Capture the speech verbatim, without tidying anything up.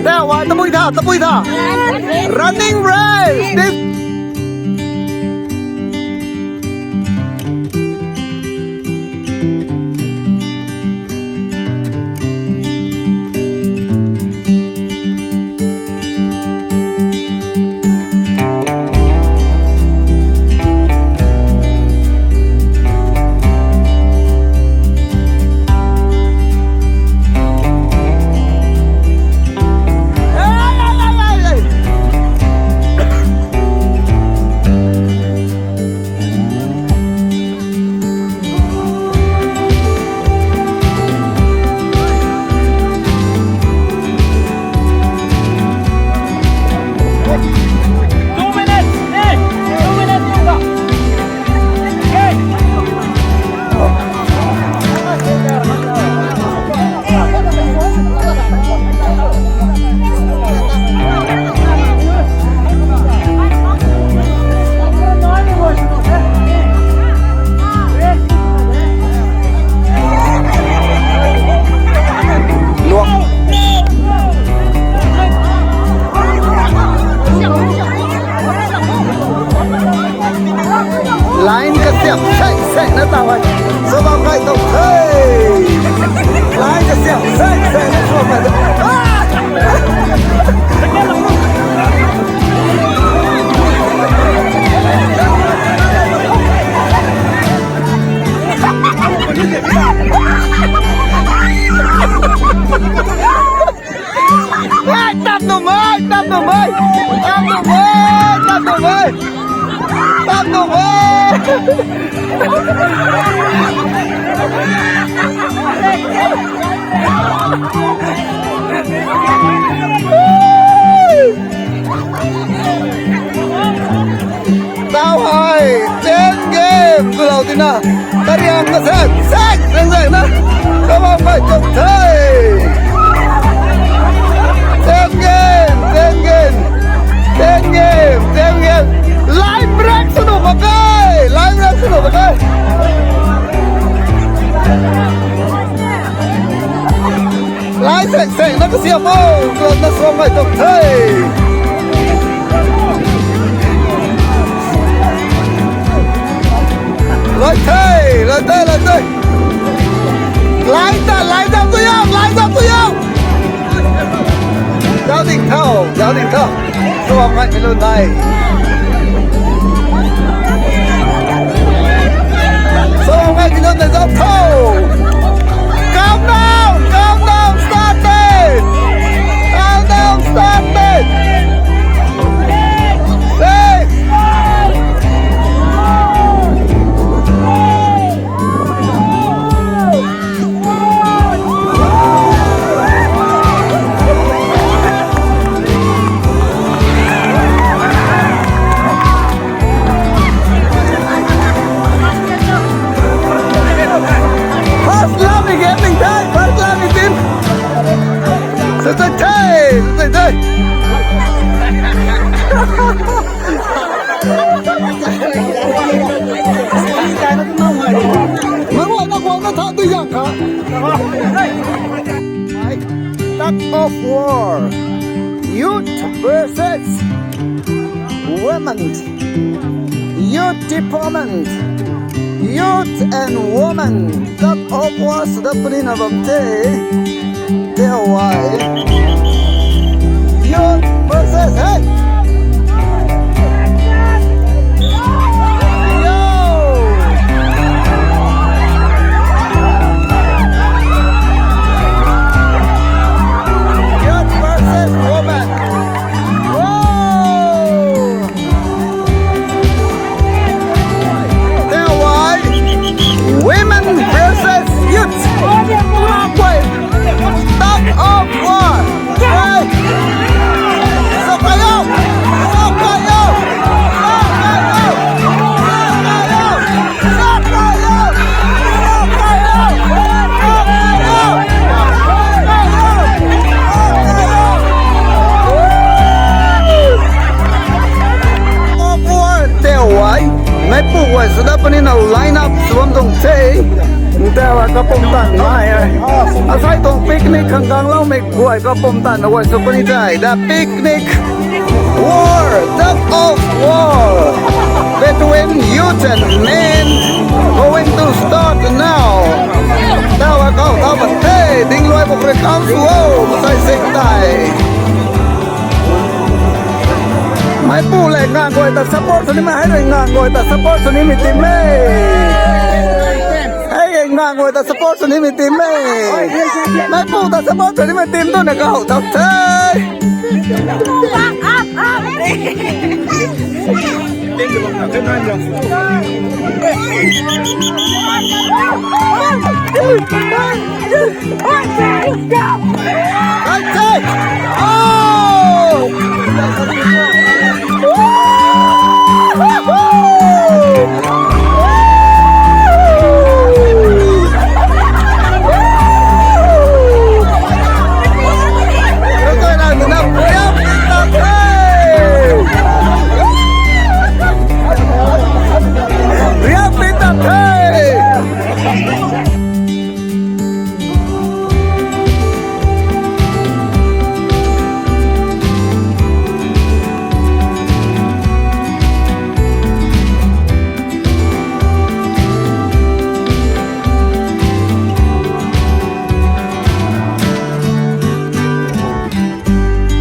Tau ai, tabui tha, tabui tha. Running race. This Line kasiam sek sek na tau ai. Sabam kai tau the. Line kasiam sek sek na sabam kai tau. Ah! Ai, tap nu mai, tap nu mai, tap nu mai, tap nu mai, tap nu mai. Tau hei, chain game, tu lou tina. Kariang na sek, sek, sek, sek na. Kabam kai tuk the. Chain game, chain game. Chain game, chain game. Line break sunu mak ge. Line break sunu mak ge. Line sek sek na kasiam o, klan na suang mai tuk the. Lai the, lai the, lai the. Lai ta, lai ta, tu yau, lai ta, tu yau. Zau ding tho, zau ding tho. Suang ngai mi lun nai. Suang ngai mi lun nai zau tho. Countdown, countdown started. Countdown started. Six. First lap again, Mingthai. First lap again. Success, success. Mangwai na guang na tha tu yang kha. Tug of war. Youth versus women. Youth department. Youth and women. Tug of war swda puni na bam the. Tau ai. Youth versus, hey! Yo! Youth versus women. Whoa! Tau ai, women versus youth. Tug of war. Hey. Sokayong. Taw a kapumtan nai e. Asai tuang picnic khang gangloumei guay kapumtan na guay sw puni tei. The picnic war, tug of war between youth and men going to start now. Taw a kau taw pat the, ding luai buk rui kam sw o, sai sing tei. Meipu le ngang guay ta support sw nimei, hei rui ngang guay ta support sw nimei team e. Hei ngang guay ta support sw nimei team e. Meipu ta support sw nimei team tu na kau tau the.